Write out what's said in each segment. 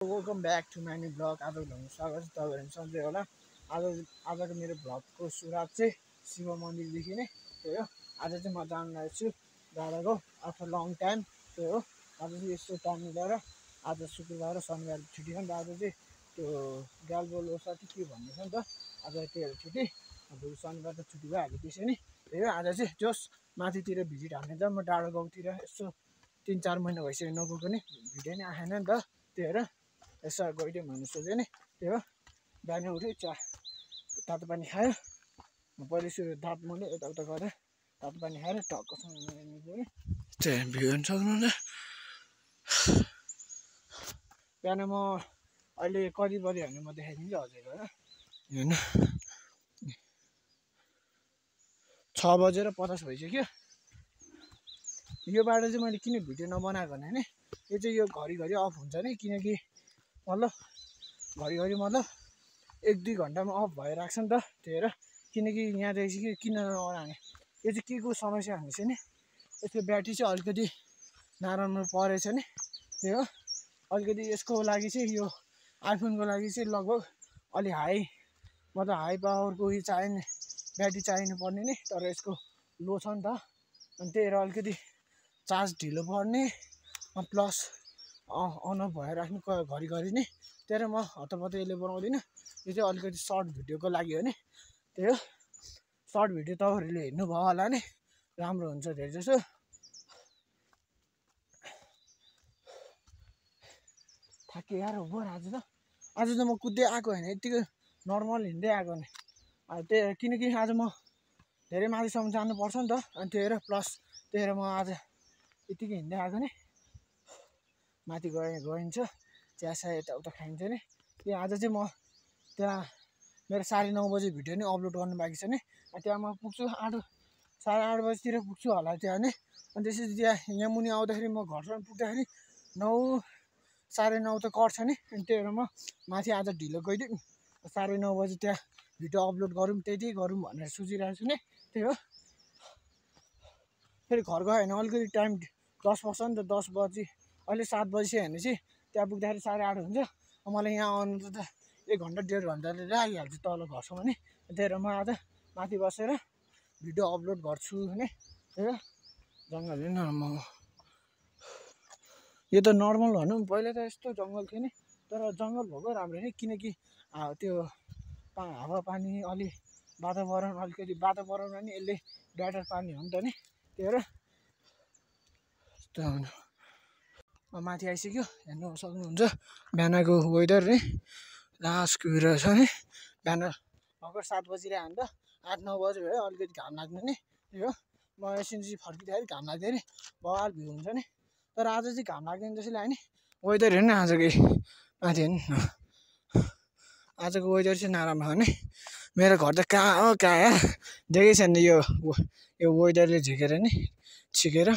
Welcome back to my new blog. आजको भ्लगमा स्वागत छ तपाईँहरू सधैँ होला। आजको मेरो भ्लगको सुरुवात चाहिँ शिव मन्दिरदेखि नै त्यही हो। आज चाहिँ म जान लागेको छु डाँडागाउँ आफ्टर लङ टाइम। त्यही हो, आज चाहिँ यस्तो टाइम मिलाएर आज शुक्रबार र शनिबार छुट्टी छ नि त। आज चाहिँ त्यो गाल्बो लोसार के भन्दैछ नि त, आज त्योहरू छुट्टी। भोलि शनिबार त छुट्टी भइहाल्यो त्यसै नि। त्यही हो, आज चाहिँ जस माथितिर भिजिट हाल्ने त म डाँडागाउँतिर यसो 3-4 महिना भइसक्यो नगएको नि, भिडियो नि आएन नि त। त्यही भएर यसो गइदिउँ भन्ने सोचेँ नि। त्यही हो, बिहानै उठ्यो तातो पानी खायो। पहिले सुरु दाँत मोल्यो, यताउता गरेर तातो पानी खाएर टक्कसँग गयो। त्यही भ्यू हेर्नु सक्नुहुन्छ। बिहान म अहिले कति बज्यो भने म देखाइदिन्छु हजुरको होइन। 6:50 भइसक्यो। यो बाटो चाहिँ मैले किन भिडियो नबनाएको भने नि, यो चाहिँ यो घरिघरि अफ हुन्छ नि, किनकि मतलब घरिघरि मतलब 1-2 घन्टामा अफ भइरहेको छ नि त। त्यही भएर किनकि यहाँदेखि किन नबनाउने, यो चाहिँ के को समस्या भनेपछि नि, यसको ब्याट्री चाहिँ अलिकति नराम्रो परेछ नि। त्यही हो, अलिकति यसको लागि चाहिँ यो आइफोनको लागि चाहिँ लगभग अलि हाई मतलब हाई पावरको उयो चाहिने ब्याट्री चाहिनु पर्ने नि, तर यसको लो छ नि त। अनि त्यही भएर अलिकति चार्ज ढिलो पर्ने प्लस अन अफ भइराख्नु घरिघरि नै। त्यही भएर म हतपत यसले बनाउँदिनँ। यो चाहिँ अलिकति सर्ट भिडियोको लागि हो नि। त्यही हो, सर्ट भिडियो तपाईँहरूले हेर्नुभयो होला नि, राम्रो हुन्छ धेरै जसो। थाके यार हो आज त म कुद्दै आएको होइन, यत्तिकै नर्मल हिँड्दै आएको नि। त्यही किनकि आज म धेरै माथिसम्म जानुपर्छ नि त। अनि त्यही भएर प्लस त्यही भएर म आज यत्तिकै हिँड्दै आएको नि। माथि गइन्छ चियासा यताउता खाइन्छ नि। त्यहाँ आज चाहिँ म त्यहाँ मेरो 9:30 बजी भिडियो नि अपलोड गर्नु बाँकी छ नि। त्यहाँ म पुग्छु 8-8:30 बजीतिर पुग्छु होला त्यहाँ नि। अनि त्यसपछि यहाँ मुनि आउँदाखेरि म घरसम्म पुग्दाखेरि 9-9:30 त कट्छ नि। अनि त्यही भएर म माथि आज ढिलो गइदिउँ, 9:30 बजी त्यहाँ भिडियो अपलोड गरौँ, त्यति गरौँ भनेर सोचिरहेको छु नि। त्यही हो, फेरि घर गयो भने अलिकति टाइम 10 पर्छ नि त। 10 बजी अहिले 7 बजिसक्यो भने चाहिँ त्यहाँ पुग्दाखेरि 8:30 हुन्छ। मलाई यहाँ आउनु त 1 घन्टा 1.5 घन्टाले लागिहाल्छ तल घरसम्म नि। त्यही भएर म आज माथि बसेर भिडियो अपलोड गर्छु नि। त्यही हो, जङ्गल हेर्नु न। यो त नर्मल भनौँ, पहिला त यस्तो जङ्गल थियो नि। तर जङ्गल भएको राम्रो नि, किनकि त्यो हावापानी अलि वातावरण अलिकति वातावरणमा नि यसले बेटर पार्ने हो नि त नि। त्यही भएर माथि आइसक्यो, हेर्नु सक्नुहुन्छ बिहानको वेदर नि लास्ट कुरो छ नि। बिहान भर्खर 7 बजिरहेको हो नि त, 8-9 बजी भयो, अलिकति घाम लाग्ने नि। त्यही हो, म एसएनजी फर्किँदाखेरि घाम लाग्दैन नि, बवाल भ्यू हुन्छ नि। तर आज चाहिँ घाम लाग्दैन जस्तो लाग्यो नि। वेदर हेर्नु न आजकै, माथि हेर्नु न, आजको वेदर चाहिँ नराम्रो हो नि। मेरो घर त कहाँ हो कहाँ देखेकै छैन यो वेदरले झिकेर नि छिकेर।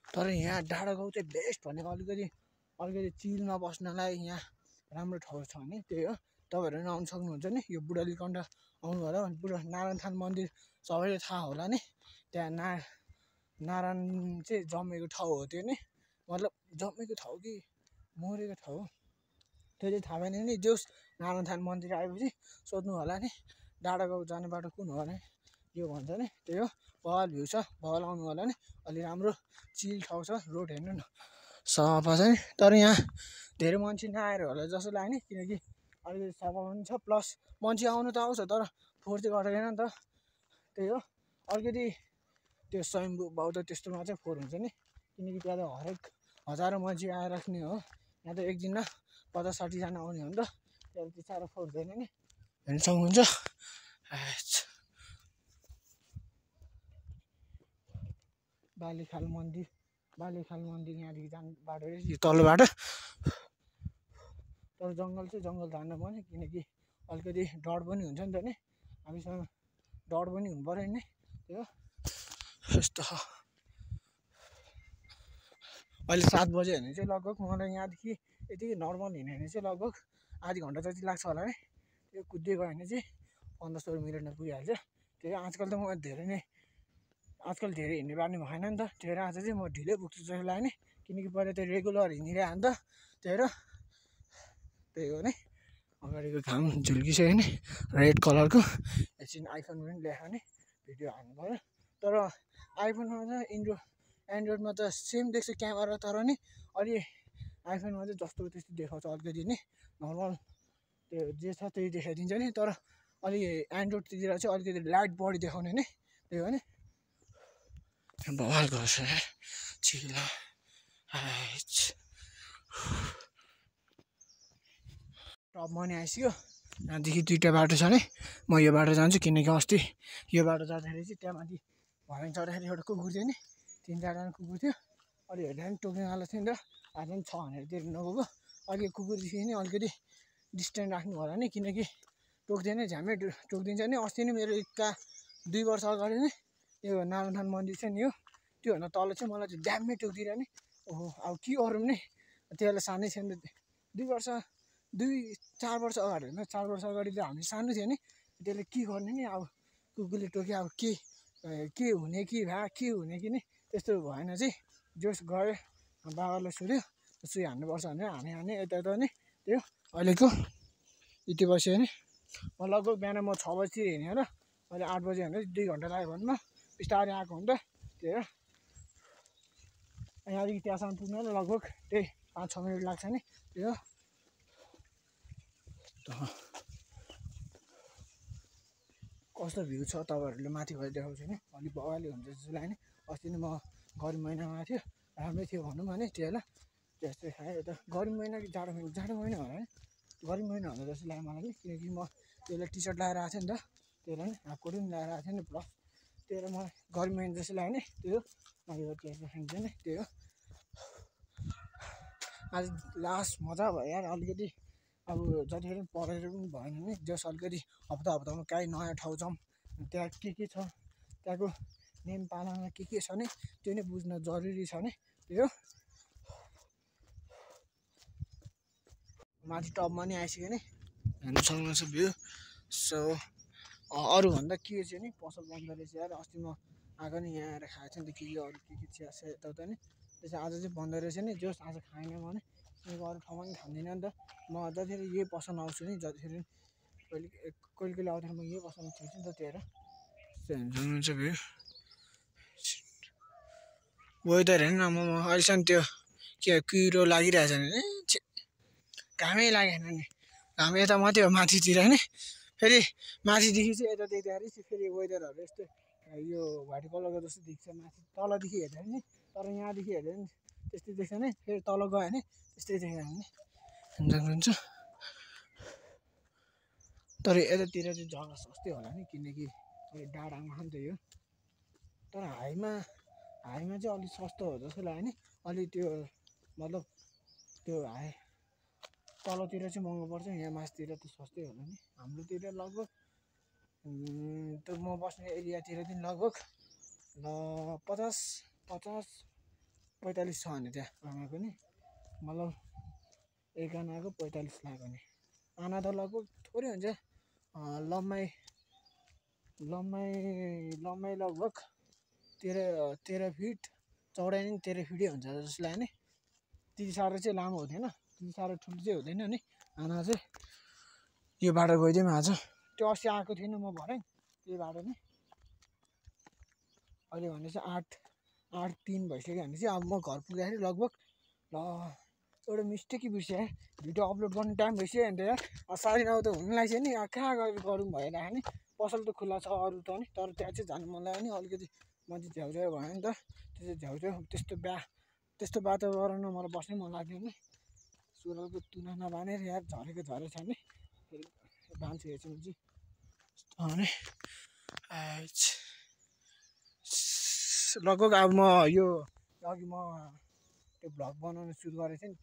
तर यहाँ डाँडागाउँ चाहिँ बेस्ट भनेको अलिकति चिलमा बस्नलाई यहाँ राम्रो ठाउँ छ नि। त्यही हो, तपाईँहरू पनि आउनु सक्नुहुन्छ नि। यो बुढालीकण्ड आउनु होला भने नारायणथान मन्दिर सबैले थाहा होला नि। त्यहाँ नारायण चाहिँ जन्मेको ठाउँ हो त्यो नि, मतलब जन्मेको ठाउँ कि मरेको ठाउँ त्यो चाहिँ थाहा भएन नि। जोस् नारायणथान मन्दिर आएपछि सोध्नु होला नि, डाँडागाउँ जाने बाटो कुन हो भने यो भन्छ नि। त्यही हो, बवाल भ्यू छ, बवाल आउनु होला नि। अलि राम्रो चिल ठाउँ छ, रोड हेर्नु न सफा छ नि। तर यहाँ धेरै मान्छे नआएर होला जस्तो लाग्यो नि, किनकि अलिकति सफा पनि छ। प्लस मान्छे आउनु त आउँछ तर फोहोर चाहिँ गरेन नि त। त्यही हो, अलिकति त्यो स्वयम्भू बौद्ध त्यस्तोमा चाहिँ फोहोर हुन्छ नि, किनकि त्यहाँ त हरेक हजारौँ मान्छे आएर राख्ने हो। यहाँ त एक दिनमा 50-60 जना आउने हो नि त। त्यहाँ त्यति साह्रो फोहोर हुँदैन नि, हेर्नु सक्नुहुन्छ। बालीखाल मन्दिर यहाँदेखि जानु बाटो यो तल्लोबाट। तर जङ्गल चाहिँ जङ्गल जानु पर्ने, किनकि अलिकति डर पनि हुन्छ नि त नि, हामीसँग डर पनि हुनु पऱ्यो नि। त्यो यस्तो अहिले 7 बज्यो भने चाहिँ लगभग मलाई यहाँदेखि यतिकै नर्मल हिँड्यो भने चाहिँ लगभग आधी घन्टा जति लाग्छ होला नि। त्यो कुद्दै गयो भने चाहिँ 15-16 मिनटमा पुगिहाल्छ। त्यही आजकल त म धेरै नै आजकल धेरै हिँड्ने बानी भएन नि त, त्यही भएर आज चाहिँ म ढिलै पुग्छु जस्तो लाग्यो नि, किनकि पहिला त रेगुलर हिँडिरहेको नि त, त्यही हो नि। अगाडिको घाम झुल्किसक्यो नि रेड कलरको, एकछिन आइफोन पनि ल्याएको नि भिडियो हाल्नु पऱ्यो। तर आइफोनमा चाहिँ एन्ड्रोइडमा त सेम देख्छ क्यामेरा, तर नि अलि आइफोनमा चाहिँ जस्तो त्यस्तो देखाउँछ अलिकति नि, नर्मल त्यो जे छ त्यही देखाइदिन्छ नि, तर अलि एन्ड्रोइडतिर चाहिँ अलिकति लाइट बढी देखाउने नि, त्यही हो नि। बवाल गर्छ चिला टप मनी आइसक्यो। यहाँदेखि 2टा बाटो छ नि, म यो बाटो जान्छु, किनकि अस्ति यो बाटो जाँदाखेरि चाहिँ त्यहाँ माथि भर्याङ चढ्दाखेरि एउटा कुकुर थियो नि, 3-4जना कुकुर थियो, अलि हेर्दा पनि टोक्नेवाला थियो नि त, आज पनि 6 भनेर नगएको। अहिले कुकुरदेखि नि अलिकति डिस्टेन्स राख्नु होला नि, किनकि टोक्दैन, झ्यामै टोकिदिन्छ नि। अस्ति नै मेरो 2 वर्ष अगाडि नै यो नारायण मन्दिर छ नि, यो त्योभन्दा तल चाहिँ मलाई चाहिँ ड्याममै टोकिदिएर नि, ओहो अब के गरौँ नि, त्यसलाई सानै थियो नि त, 2-4 वर्ष अगाडि होइन, 4 वर्ष अगाडि त हामी सानो थियो नि, त्यसले के गर्ने नि, अब कुकुरले टोक्यो, अब के हुने कि के हुने कि नि, त्यस्तो भएन चाहिँ जोस गयो, बाबालाई सोध्यो सुई हान्नुपर्छ भनेर हाने यता नि, त्यो अहिलेको यति बस्यो नि। म लगभग बिहान म 6 बजीतिर हिँडेँ र अहिले 8 बजी भनेर 2 घन्टा लाग्यो भने म बिस्तारै आएको हुँ त, त्यही हो। यहाँदेखि त्यहाँसम्म पुग्न लगभग त्यही 5-6 मिनट लाग्छ नि, त्यही हो। कस्तो भ्यू छ तपाईँहरूले माथिबाट देखाउँछु नि, अलिक बगाले हुन्छ जस्तो लाग्यो नि। अस्ति नै म गर्मी महिनामा थियो, राम्रै थियो भनौँ भने, त्यो होला त्यस्तै खाएँ। यता गर्मी महिना कि जाडो महिना होला है, गर्मी महिना होला जस्तो लाग्यो मलाई नि, किनकि म त्यसले टी सर्ट लगाएर आएको थिएँ नि त, त्यही भएर नि हाफ कोट पनि लगाएर आएको थिएँ नि, प्लस त्यही भएर मलाई गर्मी महिना जस्तो लाग्यो नि, त्यही हो। माथिबाट त्यस्तो खान्छ नि, त्यही हो। आज लास्ट मजा भयो यार, अलिकति अब जतिखेर पढेर पनि भएन नि, जस अलिकति हप्तामा काहीँ नयाँ ठाउँ जाउँ, त्यहाँ के छ त्यहाँको नेम पालनमा के छ नि, त्यो नै बुझ्न जरुरी छ नि, त्यही हो। माथि टपमा नि आइसक्यो नि, हेर्नु सक्नुहुन्छ भ्यू। सो अरूभन्दा के छ नि, पसल बन्द रहेछ यार, अस्ति म आएको नि यहाँ आएर खाएको थिएँ नि त, के अरू के चिया छ यताउता नि, त्यसो आज चाहिँ बन्द रहेछ नि, जोस आज खाएन भने किनकि अरू ठाउँमा पनि खाँदिनँ नि त, म जतिखेर यही पसलमा आउँछु नि, जतिखेर कहिले आउँदाखेरि म यही पसलमा छिर्छु नि त, त्यही भएर हेर्नुहुन्छ भ्यू। वेदर हेर्नु न, म अहिलेसम्म त्यो के कुहिरो लागिरहेछ नि, घामै लागेन नि, घाम यता मात्रै हो माथितिर नि, फेरि माथिदेखि चाहिँ यता देख्दाखेरि चाहिँ फेरि वेदरहरू यस्तो यो व्हाइट कलरको जस्तो देख्छ माथि तलदेखि हेर्दा नि, तर यहाँदेखि हेर्दा नि त्यस्तै देख्छ नि, फेरि तल गयो भने त्यस्तै देख्छ नि, हुन्छ। तर यतातिर चाहिँ जग्गा सस्तै होला नि, किनकि अलिक डाँडामा नि त यो, तर हाईमा चाहिँ अलिक सस्तो हो जस्तो लाग्यो नि, अलि त्यो मतलब त्यो हाई तलतिर चाहिँ महँगो पर्छ, यहाँ मासतिर त सस्तै होला नि। हाम्रोतिर लगभग त्यो म बस्ने एरियातिर चाहिँ लगभग 50-45 छ भने त्यहाँ आनाको नि, मतलब एक आनाको 45 लाख भने, आना त लगभग थोरै हुन्छ, लम्बाइ लगभग 13 फिट, चौडाइ नि 13 फिटै हुन्छ जस्तो लाग्यो नि, त्यति साह्रो चाहिँ लामो हुँदैन, त्यति साह्रो ठुलो चाहिँ हुँदैन नि। आना चाहिँ यो बाटो गइदिउँ आज, त्यो अस्ति आएको थिएन म भरे त्यही बाटो नि, अहिले भने चाहिँ 8:03 भइसक्यो भने चाहिँ अब म घर पुग्दाखेरि लगभग एउटा मिस्टेकै बिर्सेँ, भिडियो अपलोड गर्ने टाइम भइसक्यो अन्त यार, 9:30 त हुनु लाग्छ नि, कहाँ गएर गरौँ भइरहेको नि, पसल त खुल्ला छ अरू त नि, तर त्यहाँ चाहिँ जानु मन लाग्यो नि, अलिकति माथि झ्याउझ्याउ भयो नि त, त्यस्तो वातावरणमा मलाई बस्नै मन लाग्दैन नि, सुरलको तुना नबानेर यार झरेको छ नि, फेरि बान्छु एकछिन चाहिँ भने लगभग अब म यो अघि म त्यो भ्लग बनाउनु सुरु गरेको थिएँ नि,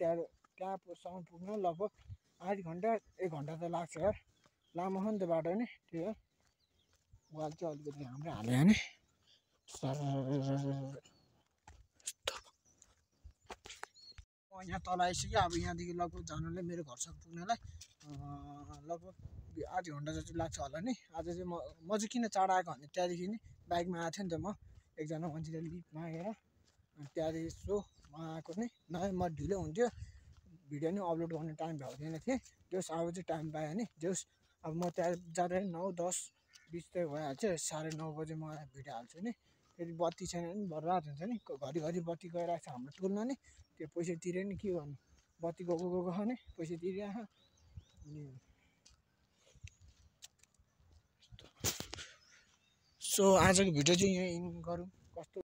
त्यहाँसम्म पुग्न लगभग आधी घन्टा 1 घन्टा त लाग्छ यार, लामो हो नि त बाटो नि, त्यही हो। वाल चाहिँ अलिकति राम्रै हाल्यो नि, यहाँ तल आइसक्यो, अब यहाँदेखि लगभग जानलाई मेरो घरसम्म पुग्नलाई लगभग आधी घन्टा जति लाग्छ होला नि। आज चाहिँ म चाहिँ किन चाँडो आएको भने त्यहाँदेखि नि बाइकमा आएको थिएँ नि त, म एकजना मान्छेले लिफ्ट मागेर अनि त्यहाँदेखि यसो म आएको नै नभए म ढिलो हुन्थ्यो भिडियो नि अपलोड गर्ने टाइम भ्याउँदैन थिएँ जस अब चाहिँ टाइम पाएँ नि जस अब म त्यहाँ जाँदा 9, 10, 20 त भइहाल्छ 9:30 बजे म भिडियो हाल्छु नि फेरि बत्ती छैन नि बर्बाद हुन्छ नि घरिघरि बत्ती गइरहेको छ हाम्रो टोलमा नि त्यो पैसा तिरे नि के गर्नु बत्ती गएको छ नि पैसा तिरिरहेको सो आजको भिडियो चाहिँ यहीँ गरौँ कस्तो